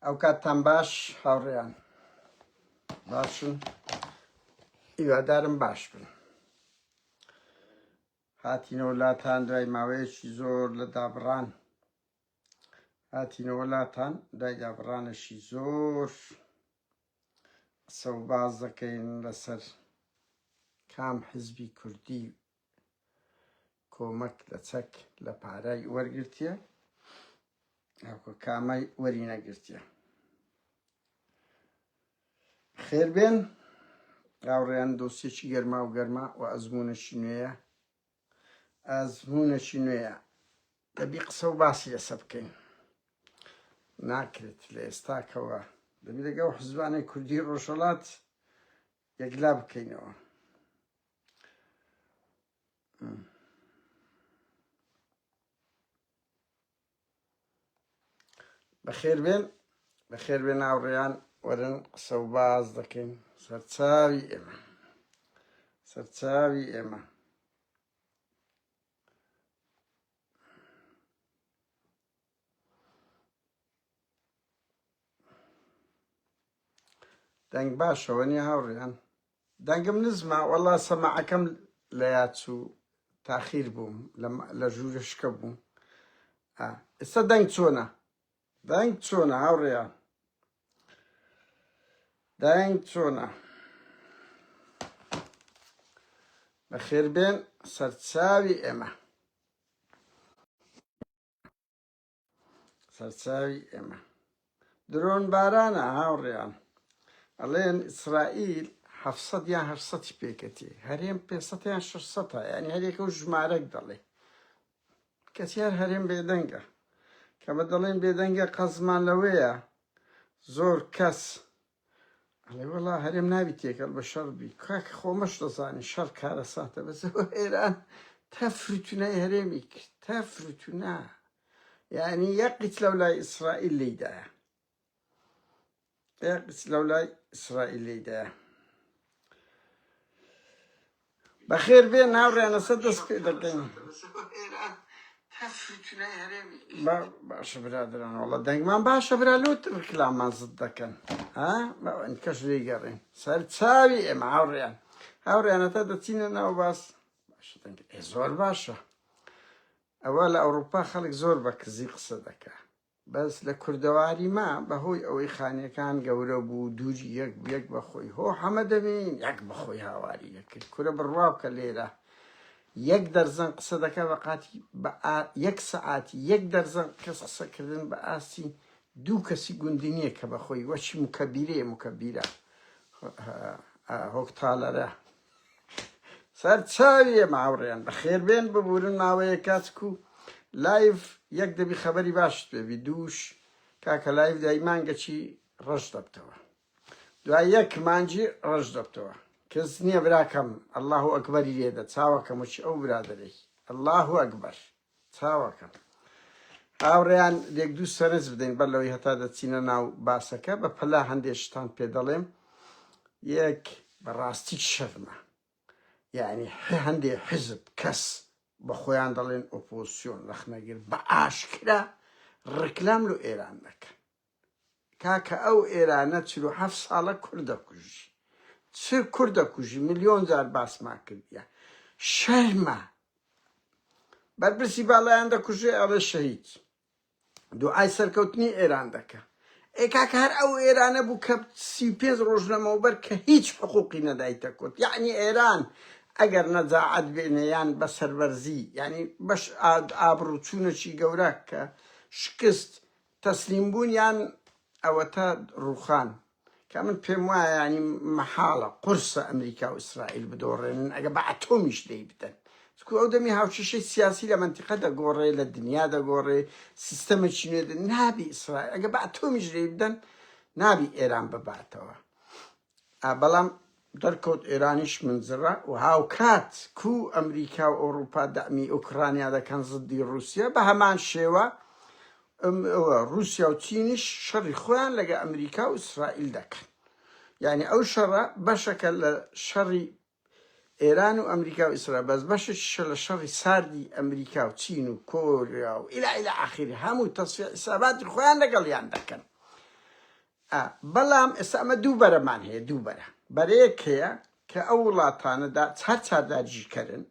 ئەوکاتتان باش هاوڕێیان باشن هیوادارم باش بن هاتینەوە لاتان دوای ماوەیەکی زۆر لە دابڕان هاتینەوە لاتان دوای دابڕانەشی زۆر قسە و باز دەکەین لەسەر کام حزبی کوردی کۆمەک لە چەک لە پارای وەرگرتیە ئەوکە کامای وەری نەگرتیە خێربێن هاوڕێیان دۆسیەکی گەرما و گەرما و ئەزمونەکی نوێیە ئەزمونەکی نوێیە دەبی قسە و باسی لەسە بکەین ناکرێت لە ئێستاکەوە دەبی لەگەڵ حزبانەی کوردی ڕۆژهەڵات یەکلا بکەینەوە بەخێربێن بەخێربێن هاوڕێیان وەرن قسە و باز دەکەین سەرچاوی ئێمە سەرچاوی ئێمە دەنگ باشەوە نیە هاوڕێیان دەنگم نزمە وەڵا سەماعەکەم لە یاد چوو تاخیر بووم لە ژوورە شکە بووم ئێستا دەنگ چۆنە دەنگ چۆنە هاوڕێیان دەنگ چۆنە بەخێربێن سەرچاوی ئێمە سەرچاوی ئێمە درۆن بارانە هاوڕێیان ئەڵێن ئیسرائیل 700 یان 800 پێکەتی هەرێم 500 یان 600 یعنی هەرێکە و ژمارەک دەڵێ کەچی هەر هەرێم بێدەنگە کە بە دەڵێن بێدەنگە قەزمان لەوەیە زۆر کەس ئەڵێ وەڵا هەرێم نابی تێکەڵ بە شەڕ بی کاک خۆمەش دەزانی شەڕ کارەساتە بەس ئێران تەفرتونای هەرێمی کرد تەفرتونا یعنی یەک قیچ لەو لای ئیسرائیل لیدایە یەک قیچ لەو لای ئیسرائیل لیدایە بەخێر بێن هاوڕێیان لەسەر دەست پێ دەکەین باشە برادران وەڵا دەنگمان باشە برا لۆت ڕکلامان زد دەکەن ها کەش لێ گەڕێن سەر چاوی ئێمە هاوڕێیان هاوڕێیانە تا دەچینە ناو باس باشە دەنگ زۆر باشە ئەوە لە ئەوروپا خەڵک زۆر بە کزی قسە دەکا بەس لە کوردەواری ما بە هۆی ئەوەی خانیەکان گەورە بوو دووری یەک بوو یەک بە خۆی هۆ حەمە دەمین یەک بە خۆی هاواری دەکرد کورە بڕوا بکە لێرە یەک دەرزەن قسە دەکا بە قاتی بە یەک سەعاتی یەک دەرزەن کەس قسەکردن بە ئاستی دوو کەسی گوندی نییە کە بە خۆی وەچی مکەبیرەیە مکەبیرە هۆکتالەرە سەر چاوی ئێمە هاوڕێیان بەخێربێن ببورن ماوەیە کاچک و live یەک دەبی خەبەری باشت پێبی دووش کاکە live دای مانگەچی ڕەش دەبتەوە دوای یەک مانجی ڕەش دەبتەوە کەس نییە براکەم الله ئەکبەری لێدە چاوەکەم وچی ئەو برادەرەی الله ئەکبەر چاوەکەم هاوڕێیان یەک دوو سەرنج بدەین بەر لەوەی هەتا دەچینە ناو باسەکە بە پەلا هەندێک شتان پێ دەڵێم یەک بەڕاستی شەرمە یعنی هەندێ حزب کەس بە خۆیان دەڵێن ئۆپۆزیسیۆن ڕەخنەگر بە ئاشکرا ڕکلام لۆ ئێران دەکەن کاکە ئەو ئێرانە 47 ساڵە کوردە کوژی چ کوردە کوژی ملیۆن جار باسمان کردیە شەرمە بەرپرسی باڵایان دەکوژێ ئەڵێ شەهید دوعای سەرکەوتنی ئێران دەکە ئێ کاکە هەر ئەو ئێرانە بوو کە 35 ڕۆژ لەمەوبەر کە هیچ حقوقی نەدایتە کورد یعنی ئێران ئەگەر نەجاعەت بێنێ یان بە سەربەرزی یعنی بەش ئابڕوچوونەکی گەورە کە شکست تەسلیم بوون یان ئەوەتا ڕووخان کە من پێم وایە ینی مەحاڵە قورسە ئەمریکا و ئیسرائیل بدۆڕێنن ئەگە بە ئەتۆمیش لێی بدەن چکو ئەو دەمی هاوکێشەی سیاسی لە مەنتیقە دەگۆڕێ لە دنیا دەگۆڕێ سیستەمێکی نوێ نابی ئیسرائیل ئەگە بە ئەتۆمیش لێی بدەن نابی ئێران بباتەوە بەڵام دەرکەوت ئێرانیش منزڕە و هاوکات کو ئەمریکا و ئەوڕوپا دەعمی ئۆکرانیا دەکەن زدی ڕوسیا بە هەمان شێوە ڕوسیا و چینیش شەڕی خۆیان لەگە ئەمریکا و ئیسرائیل دەکەن یعنی ئەو شەڕە بەشەکە لە شەڕی ئێران و ئەمریکا و ئیسرائیل بەس بەشێکیشە لە شەڕی ساردی ئەمریکا و چین و کۆریا و ئیلا ئیلا ئاخری هەموو تەسفیە حیساباتی خۆیان لەگەڵیان دەکەن. بەڵام ئێستا ئەمە دوو بەرەمان هەیە دوو بەرە بەرەیەک هەیە کە ئەو وڵاتانەدا چار چارداگیرکەرن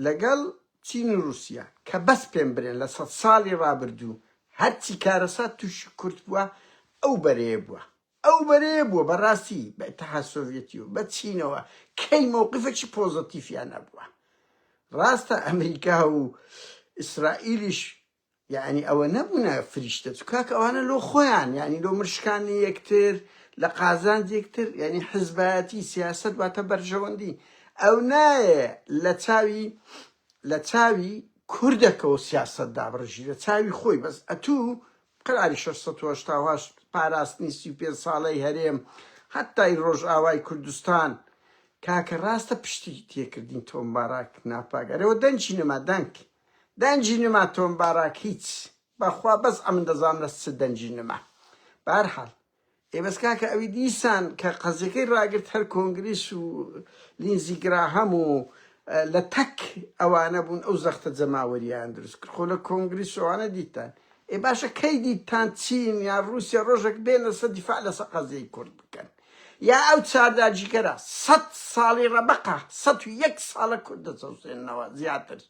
لەگەڵ چین و رووسیا کە بەس پێم برێن لە سەد ساڵی ڕابردوو هەرچی کارەسات تووشی کورد بووە ئەو بەرەیە بووە ئەو بەرەیە بووە بەڕاستی بە ئیتحاد سۆڤیەتی و بە چینەوە کەی مەوقفێکی پۆزەتیفیان نەبووە ڕاستە ئەمریکا و ئیسرائیلیش یەعنی ئەوە نەبوونە فریشتە چ کاکە ئەوانە لۆ خۆیان یعنی لۆ مرشکانی یەکتر لە قازانج یەکتر یعنی حزبایەتی سیاسەت واتە بەرژەوەندی ئەو نایە لە چاوی لە چاوی کوردەکەەوە سیاسەت دابڕژی لە چاوی خۆی بەس ئەتوو قەراری 688 پاراستنی 35 ساڵەی هەرێم هەتای ڕۆژئاوای کوردستان کاکە ڕاستە پشتی تێکردین تۆم باراک ناپاک ئەرەوە دەنگی نەما دەنگ دەنگی نما تۆم باراک هیچ بەخوا بەس ئەمن دەزانم لەس چ دەنگی نما بەهەرحاڵ ئێ بەس کاکە ئەوی دیسان کە قەزیەکەی ڕاگرت هەر کۆنگریس و لینزی گراهەم و لە تەک ئەوانە بوون ئەو زەختە جەماوەریان دروست کرد خۆ لە کۆنگریس ئەوانە دیتان ئێ باشە کەی دیتان چین یا رووسیا ڕۆژێک بێنە سە دیفاع لەسە قەزیەی کورد بکەن یا ئەو چارداگیرکەرە سەد ساڵی ڕەبەقە 101 ساڵە کورد دەچەوسێنەوە زیاتر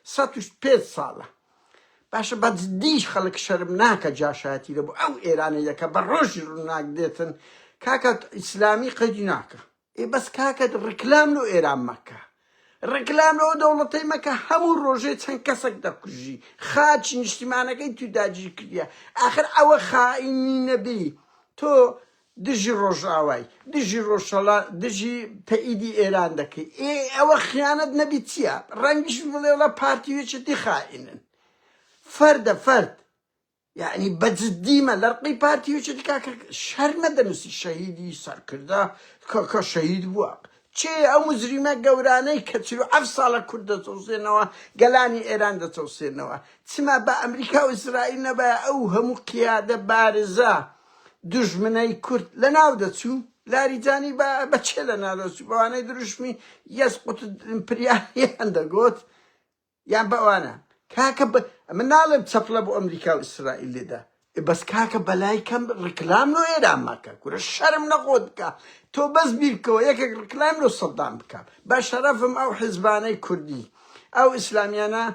105 ساڵە باشە بە جدیش خەڵک شەرم ناکە جاشایەتی لە بۆ ئەو ئێرانە یەکە بە ڕۆژی ڕووناک دێتن کاکە ئیسلامی قەیدی ناکە ئێ بەس کاکە ڕکلام لۆ ئێران مەکە ڕکلام لەوە دەوڵەتەی مەکە هەموو ڕۆژێ چەند کەسێک دەکوژی خاچی نیشتیمانەکەی تو داگیر کردیە ئاخر ئەوە خائینی نەبی تۆ دژی ڕۆژئاوای دژی ڕۆژهەڵات دژی تەئیدی ئێران دەکەی ئێ ئەوە خیانەت نەبی چییە ڕەنگیش بڵێ وڵا پارتی و یەکێتی خائینن فەردە فەرد یعنی بە جدیمە لە ڕقی پارتی و یەکێتی کاکە شەرمە دەنووسی شەهیدی سەرکردە کاکە شەهید بووە چێ ئەو مجریمە گەورانەی کە 47 ساڵە کورد دەچەوسێنەوە گەلانی ئێران دەچەوسێنەوە چما بە ئەمریکا و ئیسرائیل نەبایە ئەو هەموو قیادە بارزە دوژمنەی کورد لەناو دەچوو؟ لاریجانی بە بە چێ لەناو دەچوو؟ بەوانەی دروشمی یەسقط ئیمپریالیان دەگوت یان بە ئەوانە؟ کاکە ب... من ناڵێم چەپڵە بۆ ئەمریکا و ئیسرائیل لێدە بەس کاکە بەلای کەم ڕیکلام لۆ ئێران مەکە کورە شەرم لە خۆت بکە تۆ بەس بیرکەوە یەکێک ڕیکلام لۆ سەدام بکە بە شەرەفم ئەو حزبانەی کوردی ئەو ئیسلامیانە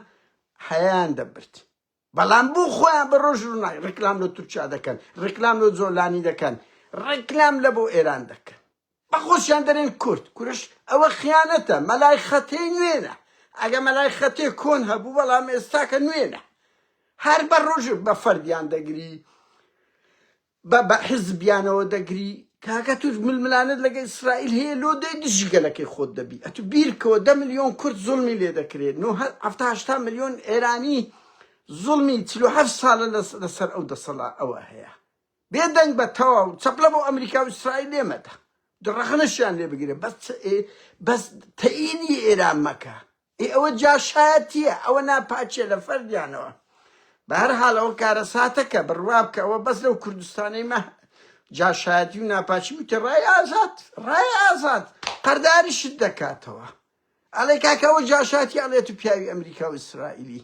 حەیان دەبرد بەڵام بۆ خۆیان بە ڕۆژ ڕووناک ڕیکلام لۆ تورکیا دەکەن، ڕیکلام لۆ جۆلانی دەکەن، ڕیکلام لە بۆ ئێران دەکەن. بە خۆشیان دەرێن کورد. کورش ئەوە خیانەتە، مەلای خەتێی نوێنە. ئەگە مەلای خەتێ کۆن هەبوو بەڵام ئێستاکە نوێنە. هەر بە ڕۆژ بە فەردیان دەگری. بە بە حزبیانەوە دەگری کاکە تو ململانێت لەگە ئیسرائیل هەیە لۆ دێی دژی گەلەکەی خۆت دەبی ئەتو بیرکەوە دە ملیۆن کورد زوڵمی لێ دەکرێت نۆ هەفتا هەشتا ملیۆن ئێرانی زوڵمی 47 ساڵە لەسەر ئەو دەسەڵا ئەوە هەیە بێ دەنگ بە تەواو چەپلە بۆ ئەمریکا و ئیسرائیل لێ مەدە ڕەخنەشیان لێ بگرە بەس بەس تەئیدی ئێران مەکە ئێ ئەوە جاشایەتیە ئەوە ناپاکیە لە فەردیانەوە بەهەرحاڵ ئەوە کارەساتەکە بڕوا بکە ئەوە بەس لەو کوردستانەی مە جاشایەتی و ناپاکی بوویتە ڕای ئازاد ڕای ئازاد قەرداریشت دەکاتەوە ئەڵێ کاکە ئەوە جاشایەتی ئەڵێ تو پیاوی ئەمریکا و ئیسرائیلی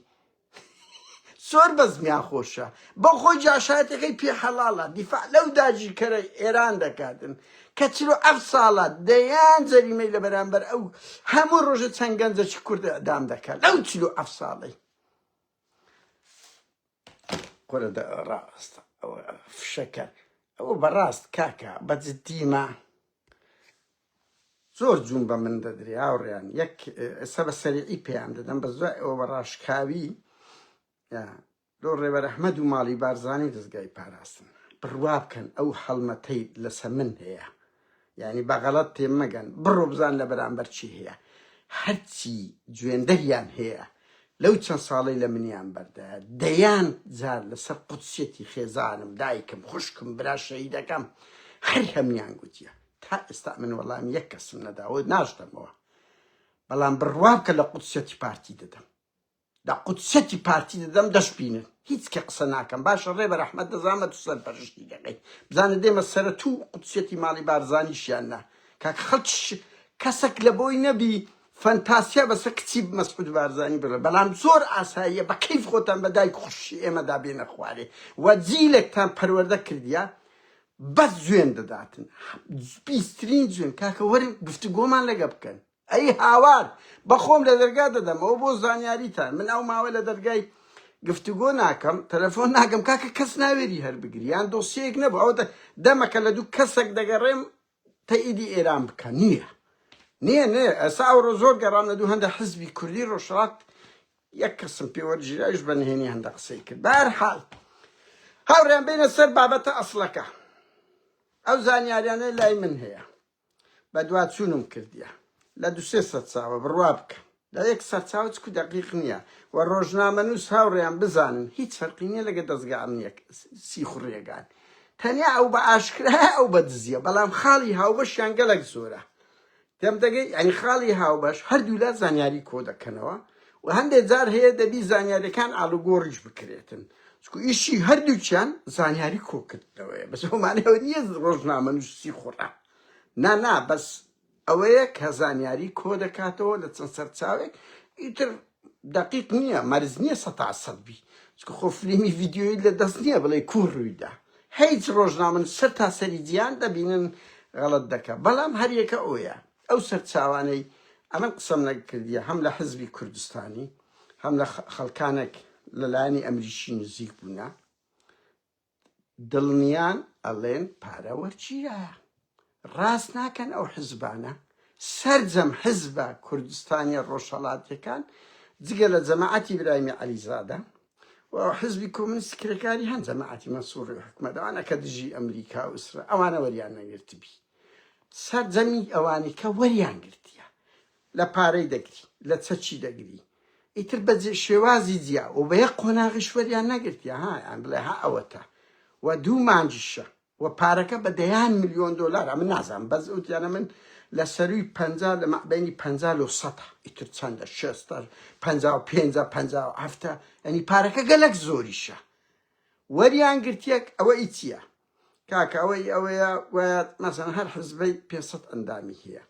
زۆر بەزمیان خۆشە بۆ خۆی جاشایەتەکەی پێ حەڵاڵە دیفاع لەو داگیرکەرە ئێران دەکاتن کە 47 ساڵە دەیان جەریمەی لە بەرامبەر ئەو هەموو ڕۆژە چەند گەنجەکی کورد ئەدام دەکات لەو 47 ساڵەی قورە ڕاستە ئەوە فشەکە ئەوە بەڕاست کاکە بە جدیمە زۆر جوون بە من دەدرێ هاوڕێیان یەک ئێستا بە سەریعی پێیان دەدەم بە دوای ئەوە بە ڕاشکاوی لۆ ڕێبەر ئەحمەد و ماڵی بارزانی و دەزگای پاراستن بڕوا بکەن ئەو هەڵمەتەی لەسە من هەیە یعنی بە غەڵەت تێم مەگەن بڕۆ بزان لە بەرامبەر چی هەیە هەرچی جوێندەریان هەیە لەو چەند ساڵەی لە منیان بەردایە دەیان جار لەسەر قودسیەتی خێزانم دایکم خوشکم برا شەهیدەکەم هەر هەمیان گوتیە تا ئێستا من وەڵامی یەک کەسم نەداوە ناشدەمەوە بەڵام بڕوا بکە لە قودسیەتی پارتی دەدەم لە قودسیەتی پارتی دەدەم دەشبینن هیچ کە قسە ناکەم باشە ڕێبەر ئەحمەد دەزانمە تو سەرپەرشتی دەکەی بزانە دێمە سەرە تو قودسیەتی ماڵی بارزانیشیان نا کاک خەڵک کەسەک لە بۆی نەبی فەنتاسیا بەسە کچی مەسعود بارزانی بڕێ بەڵام زۆر ئاساییە بە کەیف خۆتان بە دایک خوشکی ئێمەدا بێنە خوارێ و جیلێکتان پەروەردە کردیە. بەس جوێن دەداتن پیسترین جوێن کاکە وەرن گفتوگۆمان لەگە بکەن ئەی هاوار بەخۆم لە دەرگا دەدەم ئەوە بۆ زانیاریتان من ئەو ماوە لە دەرگای گفتوگۆ ناکەم تەلەفۆن ناکەم کاکە کەس ناوێری هەر بگری یان دۆسیەیەک نەبوو ئەوە دەمەکە لە دوو کەسێک دەگەڕێم تەئیدی ئێران بکە نییە نییە نییە ئێستا ئەوڕۆ زۆر گەڕام لە دوو هەندە حزبی کوردی ڕۆژهەڵات یەک کەسم پێ وەرگیرایش بە نهێنی هەندە قسەی کرد بەهەرحاڵ هاوڕێیان بینە سەر بابەتە ئەسڵەکە ئەو زانیاریانە لای من هەیە بەدواچوونم کردیە لە دوسێ سەرچاوە بڕوا بکە لە یەک سەرچاوە چکو دەقیق نییە و ڕۆژنامەنووس هاوڕێیان بزانن هیچ فەرقی نییە لەگە دەزگا ئەمنیەک سیخوڕیەکان تەنیا ئەو بە ئاشکرایە ئەو بە دزیە بەڵام خاڵی هاوبەشیان گەلەک زۆرە تێم دەگەی یعنی خاڵی هاوبەش هەردوولا زانیاری کۆ دەکەنەوە و هەندێک جار هەیە دەبی زانیاریەکان ئاڵوگۆڕیش بکرێتن چکو ئیشی هەردووکیان زانیاری کۆکردنەوەیە بەس ئەو مانای ئەوە نییە ڕۆژنامەنووس سیخوڕە نا نا بەس ئەوەیە کە زانیاری کۆ دەکاتەوە لە چەند سەرچاوێک ئیتر دەقیق نییە مەرج نییە سەتا سەد بی چکە خۆ فلیمی ڤیدیۆیی لە دەست نییە بڵێ کوو ڕوویدا هیچ ڕۆژنامەن سەر تا سەری جیان دەبینن غەڵەت دەکە بەڵام هەریەکە ئەوەیە ئەو سەرچاوانەی ئەمن قسەم نەکردیە هەم لە حزبی کوردستانی هەم لە خەڵکانێک لە لایەنی ئەمریکی نزیک بوونە دڵنیان ئەڵێن پارە وەرگیرایە ڕاست ناکەن ئەو حزبانە سەرجەم حزبە کوردستانیە ڕۆژهەڵاتیەکان جگە لە جەماعەتی برایمی عەلیزادە و حزبی کۆمنیستی کرێکاری هەن جەماعەتی مەنسوڕی حکومەت ئەوانە کە دژی ئەمریکا و ئیسرا ئەوانە وەریان نەگرتبی سەرجەمی ئەوانی کە وەریان گرتیە لە پارەی دەگری لە چەکی دەگری ئیتر بە شێوازی جیا و بە یەک قۆناغیش وەریان نەگرتیە ها یان بڵێ ها ئەوەتە و دوو مانگیشە و پارەکە بە دەیان ملیۆن دۆلار ئەمن نازانم بەس وتیانە من لە سەروی 50 لە مابەینی 50 لۆ سەتە ئیتر چەندە شێستە 55 57 ینی پارەکە گەلەک زۆریشە وەریان گرتیەک ئەوە ئی چییە کاکە ئەوە ئی ئەوەیە گوایە مەسەن هەر حزبەی 500 ئەندامی هەیە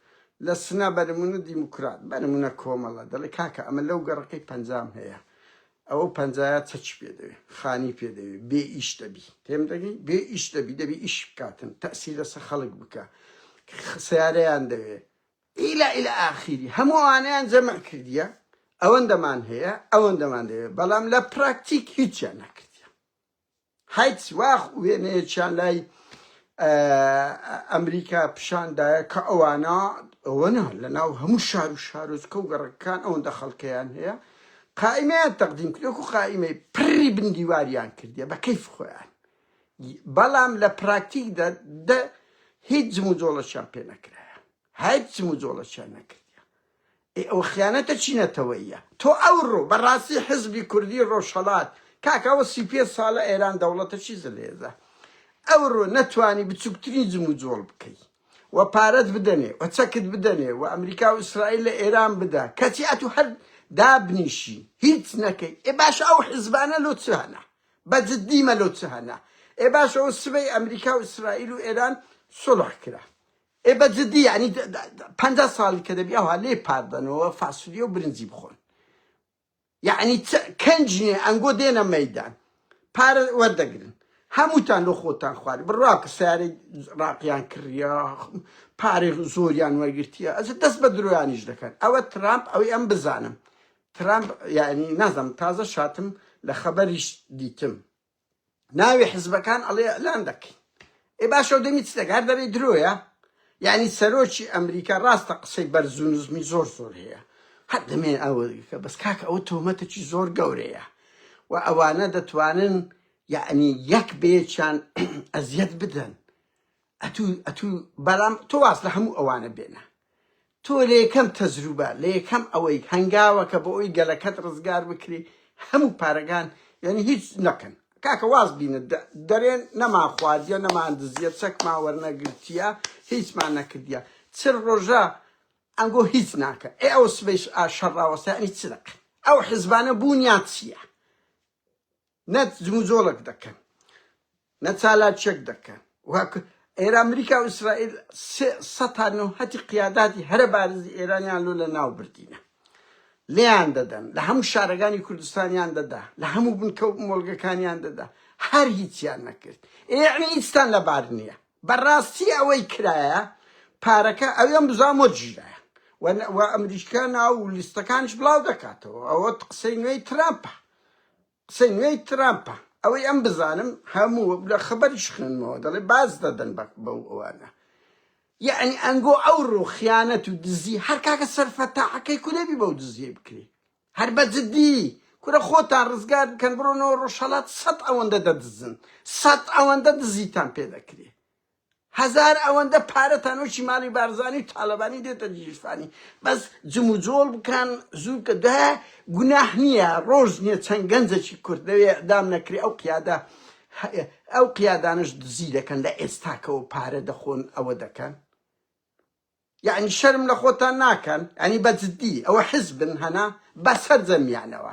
لە سنە بە نمونە دیموکرات بە نمونە کۆمەڵە دەڵێ کاکە ئەمە لەو گەڕەکەی پەنجام هەیە ئەوە پەنجایە چەکی پێ دەوێ خانی پێ دەوێ بێ ئیش دەبی تێم دەگەی بێ ئیش دەبی دەبی ئیش بکاتن تەسیر لەسەر خەڵک بکە سیارەیان دەوێ ئیلا ئیلا ئاخیری هەموو ئەوانەیان جەمع کردیە ئەوەندەمان هەیە ئەوەندەمان دەوێ بەڵام لە پراکتیک هیچیان نەکردیە هیچ واخ وێنەیەکیان لای ئەمریکا پیشاندایە کە ئەوانە ئەوەنا لە ناو هەموو شار و شارۆچکە و گەڕەکەکان ئەوەندە خەڵکەیان هەیە قائیمەیان تەقدیم کرد وەکو قائیمەی پڕی بن دیواریان کردیە بە کەیف خۆیان بەڵام لە پراکتیکدا دە هیچ جموجۆڵەکیان پێ نەکرایە هیچ جموجۆڵەکیان نەکردیە ئێ ئەوە خیانەتە چی نەتەوەییە؟ تۆ ئەوڕۆ بەڕاستی حزبی کوردی ڕۆژهەڵات کاکە ئەوە 35 ساڵە ئێران دەوڵەتە چی زلهێزە ئەوڕۆ نەتوانی بچووکترین جموجۆڵ بکەی و پارەت بدەنێ و چەکت بدەنێ و ئەمریکا و ئیسرائیل لە ئێران بدا کەچی ئەتوو هەر دابنیشی هیچ نەکەی ئێ باشە ئەو حزبانە لۆ چ هەنە بە جدی مە لۆ چ هەنە ئێ باشە ئەو سبەی ئەمریکا و ئیسرائیل و ئێران سوڵح کرا ئێ بە جدی یعنی 50 ساڵی کە دەبی ئەوها لێ پاردەنەوە فاسولیە و برنجی بخۆن یعنی کەنج نیە ئەنگۆ دێنە مەیدان پارە وەردەگرن هەمووتان لۆ خۆتان خوارد بڕوا کە سیارەی ڕاقیان کڕیە پارەی زۆریان وەرگرتیە ئەز دەست بە درۆیانیش دەکەن ئەوە ترامپ ئەوەی ئەم بزانم ترامپ یعنی نازم تازە شاتم لە خەبەریش دیتم ناوی حزبەکان ئەڵێ ئیعلان دەکەین ئێ باشە و دەمی چ دەکە هەر دەرێی درۆیە یعنی سەرۆکی ئەمریکا ڕاستە قسەی بەرز و نزمی زۆر زۆر هەیە هەر دەمێ ئەوە کە بەس کاکە ئەوە تۆمەتێکی زۆر گەورەیە و ئەوانە دەتوانن یعنی یەک بەیەکیان ئەزیەت بدەن ئەتوو ئەتوو بەڵام تۆ واز لە هەموو ئەوانە بێنە تۆ لە یەکەم تەجروبە لە یەکەم ئەوەی هەنگاوەکە بۆ ئەوی گەلەکەت ڕزگار بکری هەموو پارەکان یعنی هیچ نەکەن کاکە واز بینە دەرێن نەمان خواردیە نەمان دزیە چەکمان وەرنەگرتیە هیچمان نەکردیە چل ڕۆژە ئەنگۆ هیچ ناکە ئێ ئەو سبەیش شەڕ ڕاوەستا یعنی چ دەکەن ئەو حزبانە بوونیان چییە نە جموجۆڵێک دەکەن نە چالاکیەک دەکەن وەک ئێرە ئەمریکا و ئیسرائیل سێ سەتا نۆهەتی قیاداتی هەرە بارزی ئێرانیان لۆ لە ناو بردینە. لێیان دەدەن، لە هەموو شارەکانی کوردستانیان دەدا، لە هەموو بنکە و مۆڵگەکانیان دەدا، هەر هیچیان نەکرد. ئێ یەعنی هیچتان لەبار نییە. بەڕاستی ئەوەی کرایە پارەکە ئەوێم بزانم وەرگیرایە و ئەمریکا ناو و لیستەکانیش بڵاو دەکاتەوە. ئەوە قسەی نوێی ترامپە. قسەی نوێی ترامپە. ئەوەی ئەم بزانم هەموو لە خەبەریش خوێنمەوە دەڵێ باج دەدەن بەو ئەوانە. یەعنی ئەنگۆ ئەوڕۆ خیانەت و دزی هەر کاکە سەرفەتاحەکەی کو نەبی بەو دزیەی بکرێ هەر بە جدی کورە خۆتان ڕزگار بکەن بڕۆنەوە ڕۆژهەڵات سەت ئەوەندە دەدزن سەت ئەوەندە دزیتان پێ دەکرێ هەزار ئەوەندە پارەتان وەکی ماڵی بارزانی و تاالبانی دێتە گیرفانی بەس جموجۆڵ بکەن زوو کە ده گوناح نییە ڕۆژ نییە چەند گەنجێکی کورد لەوێ ئەدام نەکرێ ئەو قیادە ئەو قیادانەش دزی دەکەن لە ئێستاکەوە پارە دەخۆن ئەوە دەکەن یعنی شەرم لە خۆتان ناکەن ینی بە جدی ئەوە حزبن هەنا بە سەرجەمیانەوە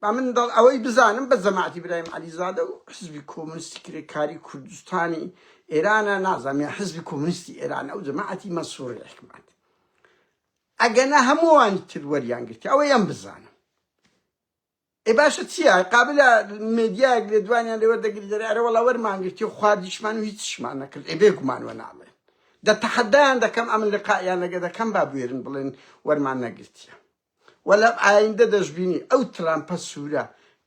با من دڵ ئەوەی بزانم بە جەماعەتی برایم عەلیزادە و حزبی کۆمۆنیستی کرێکاری کوردستانی ئێرانە نازانم یا حزبی کۆمۆنیستی ئێران ئەو جەماعەتی مەنسووری حکمەت ئەگەنا هەمووانی تر وەریان گرتی ئەوەی ئەم بزانم ئێ باشە چیە قابلە مێدیایەک لێدوانیان لێ وەردەگری دەرێ ئەرێ وەڵا وەرمان گرتی و خواردیشمان و هیچیشمان نەکرد ئێ بێگومان وە ناڵێن دە تەحەدایان دەکەم ئەمن لقائیان لەگە دەکەم با بوێرن بڵێن وەرمان نەگرتیە وە لە ئایندە دەشبینی ئەو ترامپە سوورە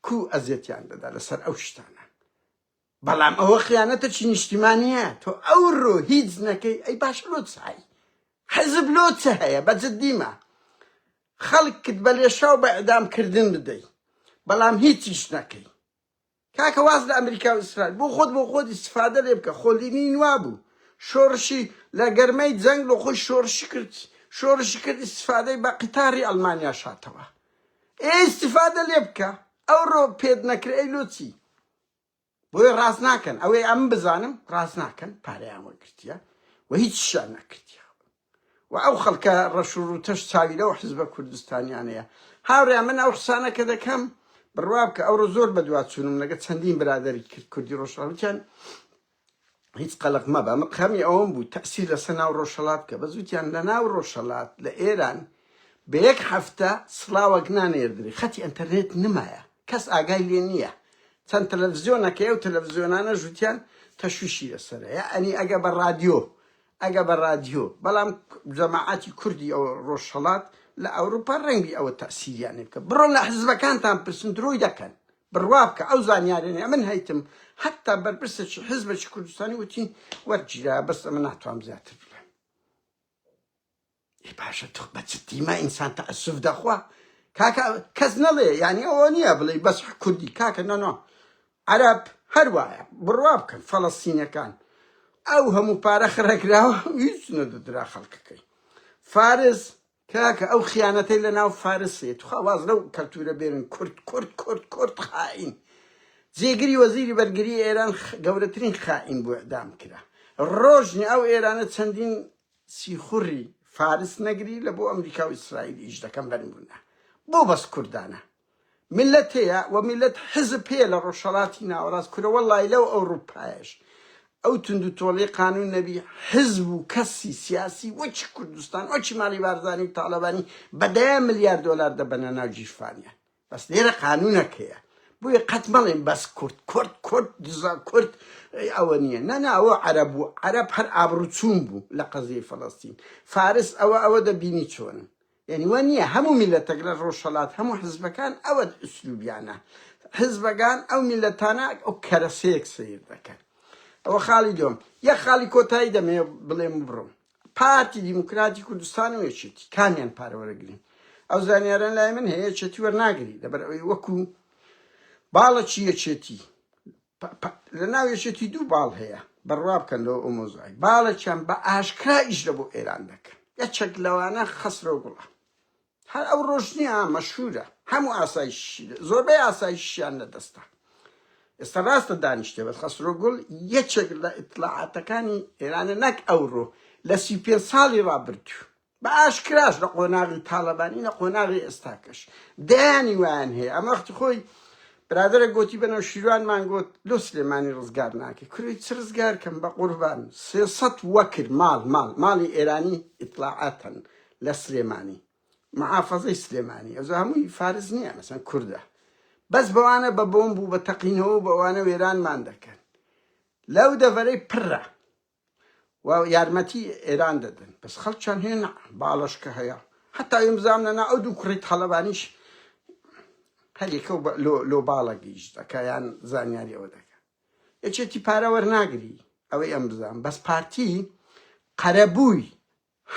کو ئەزێتیان دەدا لەسەر ئەو شتانە بەڵام ئەوە خیانەتەکی نیشتیمانیە تۆ ئەوڕۆ هیچ نەکەی ئەی باشە لۆ چ هەی حزب لۆ چ هەیە بە جدیمە خەڵکت بە لێشاو بە ئیعدام کردن بدەی بەڵام هیچیش نەکەی کاکە واز لە ئەمریکا و ئیسرائیل بۆ خۆت بۆ خۆت ئیستفادە لێ بکە خۆ لینین وابوو شۆڕشی لە گەرمەی جەنگ لۆ خۆی شۆڕشی کرد شۆڕشی کرد ئیستفادەی بە قیتاری ئەڵمانیا شاتەوە ئێ ئیستفادە لێ بکە ئەوڕۆ پێت نەکرێ ئەی لۆ چی بۆیە ڕاست ناکەن ئەوەی ئەم بزانم ڕاست ناکەن پارەیان وەرگرتیە و هیچیان نەکردیە و ئەو خەڵکە ڕەش و ڕووتەش چاوی لەو حزبە کوردستانیانەیە هاوڕێیان من ئەو قسانە کە دەکەم بڕوا بکە ئەوڕۆ زۆر بەدواچوونم لەگە چەندین برادەری کرد کوردی ڕۆژهەڵاتیان هیچ قەلەق مەبە من خەمی ئەوەم بوو تەسیر لەسەر ناو ڕۆژهەڵات بکە بەس وتیان لە ناو ڕۆژهەڵات لە ئێران بە یەک هەفتە سڵاوەک نانێردری خەتی ئەنتەرنێت نمایە کەس ئاگای لێ نییە چەند تەلەڤزیۆنەکەی ئەو تەلەڤزیۆنانە ژوتیان تەشویشی لەسەرە یەعنی ئەگە بە ڕادیۆ ئەگە بە ڕادیۆ بەڵام جەماعەتی کوردی ئەو ڕۆژهەڵات لە ئەوروپا ڕەنگی ئەوە تەسیریان لێ بکە بڕۆن لە حزبەکانتان پرسن درۆی دەکەن بڕوا بکە ئەو زانیارەنی ئەمن هەیتم حتا بەرپرسێکی حزبێکی کوردستانی وتی وەرگیرا بەس ئەمە ناتوانم زیاتر بڵێم ئێ باشە تخ بە جدی ما ئینسان تەئەسوف دەخوا کاکە کەس نەڵێ یعنی ئەوە نییە بڵێ بەس کوردی کاکە نۆ نۆ عەرەب هەر وایە بڕوا بکەن فەڵەستینەکان ئەو هەموو پارە خڕەکراوە هیچ نەدەدرا خەڵکەکەی فارس کاکە ئەو خیانەتەی لە ناو فارس هەیە توخوا واز لەو کەلتورە بێنن کورد کورد کورد کورد خائین جێگری وەزیری بەرگری ئێران گەورەترین خائین بوو ئیعدام کرا ڕۆژنی ئەو ئێرانە چەندین سیخوڕی فارس نەگری لە بۆ ئەمریکا و ئیسرائیل ئیش دەکەن بەنمونە بۆ بەس کوردانە میللەت هەیە و میللەت حزب هەیە لە ڕۆژهەڵاتی ناوەڕاست کورە وەڵڵاهی لەو ئەوڕوپایەش ئەو توندوتۆڵی قانون نەبی حزب و کەسی سیاسی وەکی کوردستان وەکی ماڵی بارزانی و تاڵەبانی بە دەیان ملیار دۆلار دەبەنە ناو گیرفانیان بەس لێرە قانونەک هەیە بۆیە قەت مەڵێن بەس کورد کورد کورد دزە کورد ئەوە نییە نا نا ئەوە عەرەب بوو عەرەب هەر ئابڕووچوون بوو لە قەزیەی فەڵەستین فارس ئەوە ئەوە دەبینی چۆنن یعنی وە نییە هەموو میلەتەک لە ڕۆژهەڵات هەموو حزبەکان ئەوە ئوسلوبیانە حزبەکان ئەو میلەتانە ئەو کەرەسەیەک سەیر دەکەن ئەوە خاڵی دوم یەک خاڵی کۆتایی دەمەوێ بڵێم و بڕۆم پارتی دیموکراتی کوردستان و یەکێتی کامیان پارە وەرەگرین ئەو زانیاران لای من هەیە یەکێتی وەرناگری لەبەر ئەوەی وەکو باڵەکی یەکێتی لە ناو یەکێتی دوو باڵ هەیە بڕوا بکەن لەوە ئەو مۆزای باڵێکیان بە ئاشکرا ئیش لە بۆ ئێران دەکەن یەکێک لەوانە خەسرەو گوڵە هەر ئەو ڕۆژ نییە مەشهورە هەموو ئاسایشی زۆربەی ئاسایشیان لە دەستە ئێستا ڕاستە دانیشتێ بەس خەسرۆ گوڵ یەکێک لە ئیتلاعاتەکانی ئێرانە نەک ئەوڕۆ لە 35 ساڵی ڕابردوو بە ئاشکراش لە قۆناغی تاڵەبانی لە قۆناغی ئێستاکەش دەیانی وایان هەیە ئەمە وەختی خۆی برادەرە گۆتی بە نەوشیروانمان گۆت لۆ سلێمانی ڕزگار ناکەی کوری چ ڕزگار کەم بە قوربان 300 وەکر ماڵ ماڵ ماڵی ئێرانی ئیتلاعاتن لە سلێمانی. محافەزەی سلێمانی ئەوجا هەمووی فارس نییە مەسەن کوردە بەس بەوانە بە بۆمب و بە تەقینەوە و بەوانە وێرانمان دەکەن لەو دەڤەرەی پڕە و یارمەتی ئێران دەدەن بەس خەڵکیان هەیە نا باڵەشکە هەیە هەتا ئیمزام نەنا ئەو دوو کوڕی تاڵەبانیش هەریەکە و لۆ باڵە گیش دەکا یان زانیاری ئەوە دەکا یەکێتی پارە وەرناگری ئەوەی ئەم بزان بەس پارتی قەرەبووی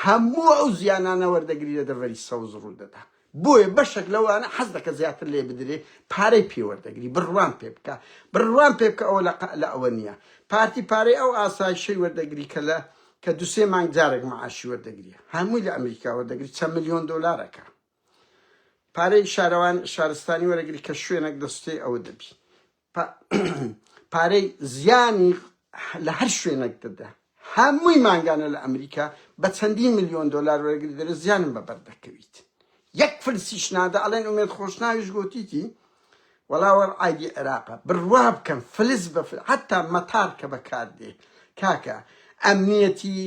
هەموو ئەو زیانانە وەردەگری لە دەڤەری سەوز ڕوو دەدا بۆیە بەشێک لەوانە حەز دەکە زیاتر لێ بدرێ پارەی پێ وەردەگری بڕوام پێ بکە بڕوام پێ بکە ئەوە لە ئەوە نییە پارتی پارەی ئەو ئاسایشەی وەردەگری کە لە کە دوسێ مانگ جارێک معاشی وەردەگری هەمووی لە ئەمریکا وەردەگری چەند ملیۆن دۆلارەکە پارەی شارەوان شارستانی وەرەگری کە شوێنێک دەستێ ئەوە دەبی پارەی زیانی لە هەر شوێنێک دەدا هەمووی مانگانە لە ئەمریکا بە چەندین ملیۆن دۆلار وەرەگری دەرێ زیانم بە بەر دەکەویت یەک فلسیش نادا ئەڵێن ئومێد خۆشناویش گۆتیتی وەڵا وەر عایدی عێراقە بڕوا بکەن فلس بە فل حتا مەتار کە بەکاردێ کاکە ئەمنیەتی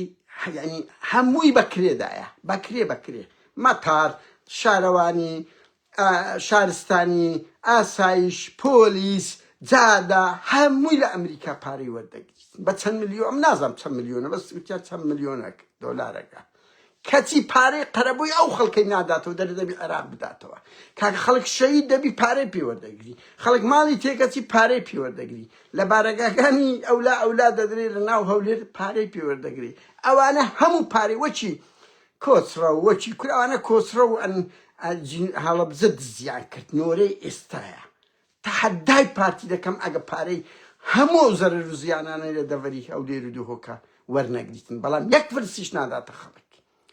یعنی هەمووی بەکرێدایە بەکرێ بەکرێ مەتار شارەوانی شارستانی، ئاسایش، پۆلیس، جادە، هەمووی لە ئەمریکا پارەی وەردەگریت بە چەند ملیۆن ئەم نازانم چەند ملیۆنە بەس وتیان چەند ملیۆنەک دۆلارەکە کەچی پارەی قەرەبووی ئەو خەڵکەی ناداتەوە دەرێ دەبی عێراق بداتەوە کاکە خەڵک شەهید دەبی پارەی پێ وەردەگری خەڵک ماڵی تێکەچی پارەی پێ وەردەگری لە بارەگاکانی ئەولا ئەولا دەدرێ لە ناو هەولێر پارەی پێ وەردەگری ئەوانە هەموو پارەی وەچی کۆچڕەو وەکی کورە ئەوانە کۆچڕەو ئەن هەڵەبجە دزیان کرد نۆرەی ئێستایە تەحەدای پارتی دەکەم ئەگە پارەی هەموو ئەو زەرەر و زیانانەی لە دەڤەری هەولێر و دهۆکە وەرنەگریتن بەڵام یەک فلسیش ناداتە خەڵک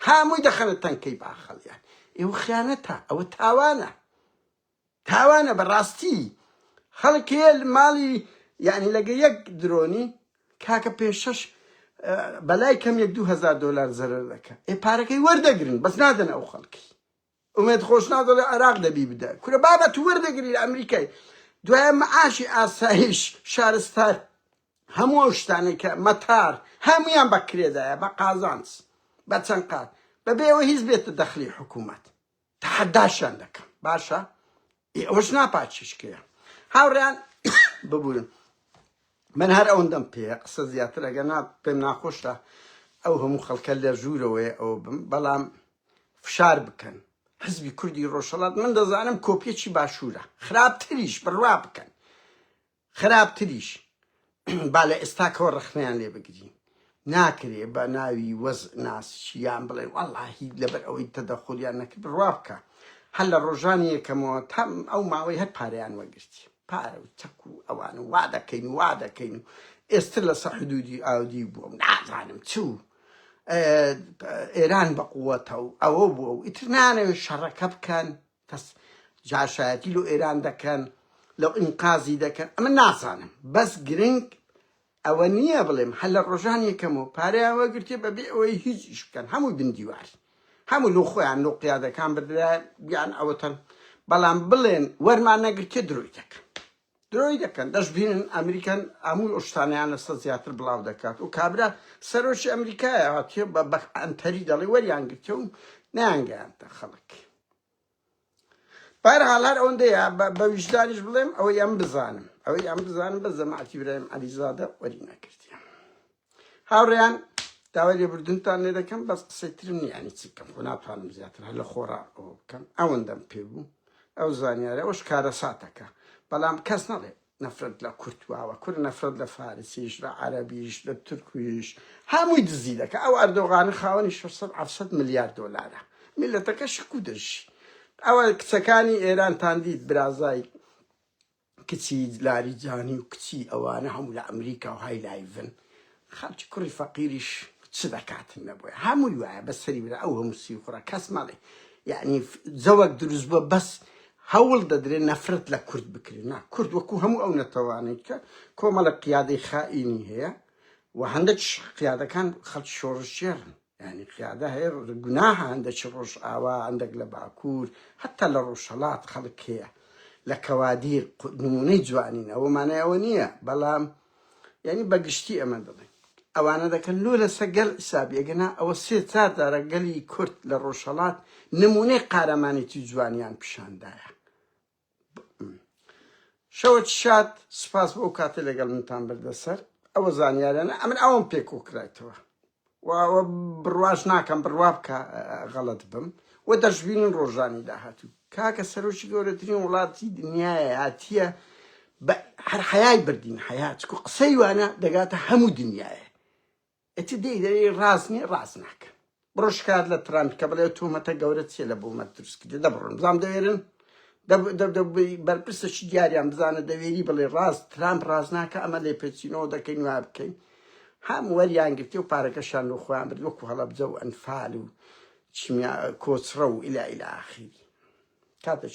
هەمووی دەخەنە تەنکەی باخەڵیان ئێوە خیانەتە ئەوە تاوانە تاوانە بەڕاستی خەڵک هەیە ماڵی یعنی لەگە یەک درۆنی کاکە پێ شەش بەلای کەم یەک 2000 دلار زەرەر دەکە ئێ پارەکەی وەردەگرن بەس نادەن ئەو خەڵکی ئومێد خۆشناو دەڵێ عێراق دەبی بدە کورە بابە تو وەردەگری لە ئەمریکای دوایە معاشی ئاسایش شارستان هەموو ئەو شتانەی کە مەتار هەمویان بە کرێدایە بە قازانج بە چەند قات بەبێ ئەوە هیچ بێتە دەخلی حکوومەت تەحەداشیان دەکەم باشە ئێ ئەوەش ناپاکیشکەیە هاوڕێیان ببورن من هەر ئەوەندەم پێیە قسە زیاتر ئەگەر نا پێم ناخۆشە ئەو هەموو خەڵکە لە ژوورەوەیە ئەوە بم بەڵام فشار بکەن حزبی کوردی ڕۆژهەڵات من دەزانم کۆپیەکی باشوورە خراپتریش بڕوا بکەن خراپتریش با لە ئێستاکەوە ڕەخنەیان لێ بگرین ناکرێ بە ناوی وەز ناسیان بڵێن وەڵاهی لەبەر ئەوەی تەدەخولیان نەکرد بڕوا بکە هەر لە ڕۆژانی یەکەمەوە تا ئەو ماوەی هەر پارەیان وەگرتی پارە و چەک و ئەوان و وا دەکەین و وا دەکەین و ئێستر لەسەر حدودی ئاودی بووە و نازانم چ و ئێران بە قووەتە و ئەوە بووە و ئیتر نانەوێت شەڕەکە بکەن پس جاشایەتی لۆ ئێران دەکەن لۆ ئینقازی دەکەن ئەمە نازانم بەس گرنگ ئەوە نییە بڵێم هەر لە ڕۆژان یەکەمەوە پارەیان وەگرتێ بەبێ ئەوەی هیچ ئیش بکەن هەمووی بن دیوار هەموو لۆ خۆیان لۆ قیادەکان بردرا یان ئەوەتەن بەڵام بڵێن وەرمان نەگرتێ درۆی دەکەن درۆی دەکەن دەشبینن ئەمریکان هەموو ئەو شتانەیان لەسەر زیاتر بڵاو دەکات و کابرا سەرۆکی ئەمریکایە هاتیە بە بە ئەنتەری دەڵێ وەریان گرتێ و نەیانگەیاندە خەڵک بەهەرحاڵ هەر ئەوەندەیە بە ویژدانیش بڵێم ئەوەی ئەم بزانم ئەوەی ئەم بزانم بە جەماعەتی برایم عەلیزادە وەری نەکردیە هاوڕێیان داوای لێبوردنتان لێ دەکەم بەس قسەی ترم نییە ینی چی بکەم خۆ ناتوانم زیاتر هەر لە خۆڕا ئەوە بکەم ئەوەندەم پێ بوو ئەو زانیارە ئەوش کارەساتەکە بەڵام کەس نەڵێ نەفرەت لە کورد واوە کورد نەفرەت لە فارسیش لە عەرەبیش لە تورکیش هەمووی دزی دەکە ئەو ئەردۆغانە خاوەنی 600 700 ملیار دۆلارە میلەتەکە شکو دەژی ئەوە کچەکانی ئێرانتان دیت برازای کچی لاریجانی و کچی ئەوانە هەموو لە ئەمریکا و های لایڤن خەڵکی کوڕی فەقیریش چ دەکاتن نەبووە هەمووی وایە بە سەری برا ئەو هەموو سیخوڕە کەس مەڵێ یعنی جەوەک دروست بووە بەس هەوڵ دەدرێت نەفرەت لە کورد بکرێت نا کورد وەکو هەموو ئەو نەتەوانەی کە کۆمەڵە قیادەی خائینی هەیە و هەندێک قیادەکان خەڵکی شۆڕشگێڕن یانی قیادە هەیە گوناهە هەندێکی ڕۆژئاوا هەندێک لە باکوور هەتا لە ڕۆژهەڵات خەڵک هەیە لە کەوادیر نمونەی جوانین ئەوە مانای ئەوە نییە بەڵام یعنی بەگشتی ئەمە دەڵێن. ئەوانە دەکەن لۆ لەسە گەل حسابی ئەگەنا ئەوە سێ چار جارە گەلی کورد لە ڕۆژهەڵات نمونەی قارەمانێتی جوانیان پیشاندایە. شەوت شاد سپاس بۆ ئەو کاتەی لەگەڵ منتان بردە سەر ئەوە زانیارانە ئەمن ئەوم پێ کۆکرایتەوە و بڕواش ناکەم بڕوا بکە غەڵەت بم و دەشبینن ڕۆژانی داهاتوو کاکە سەرۆکی گەورەترین وڵاتی دنیاە هاتیە هەر حەیای بردین حەیا چکو قسەی وانە دەگاتە هەموو دنیاە ئەتە دێی دەرێی ڕاست نیە ڕاست ناکەن بڕۆ شکایەت لە ترامپ کە بڵێ تۆمەتە گەورە چیە لە بۆمە دروست کردی دەبڕن بزانم دەوێرن بەرپرسەکی دیاریان بزانە دەوێری بڵێ ڕاست ترامپ ڕاست ناکە ئەمە لێپێچینەوە دەکەین وا بکەین هەم وەریان گرتی و پارەکەشان لۆ خۆیان برد وەکو هەڵەبجە و ئەنفال و چیمیا کۆچڕە و ئیلا ئیلا ئاخیری کاتە.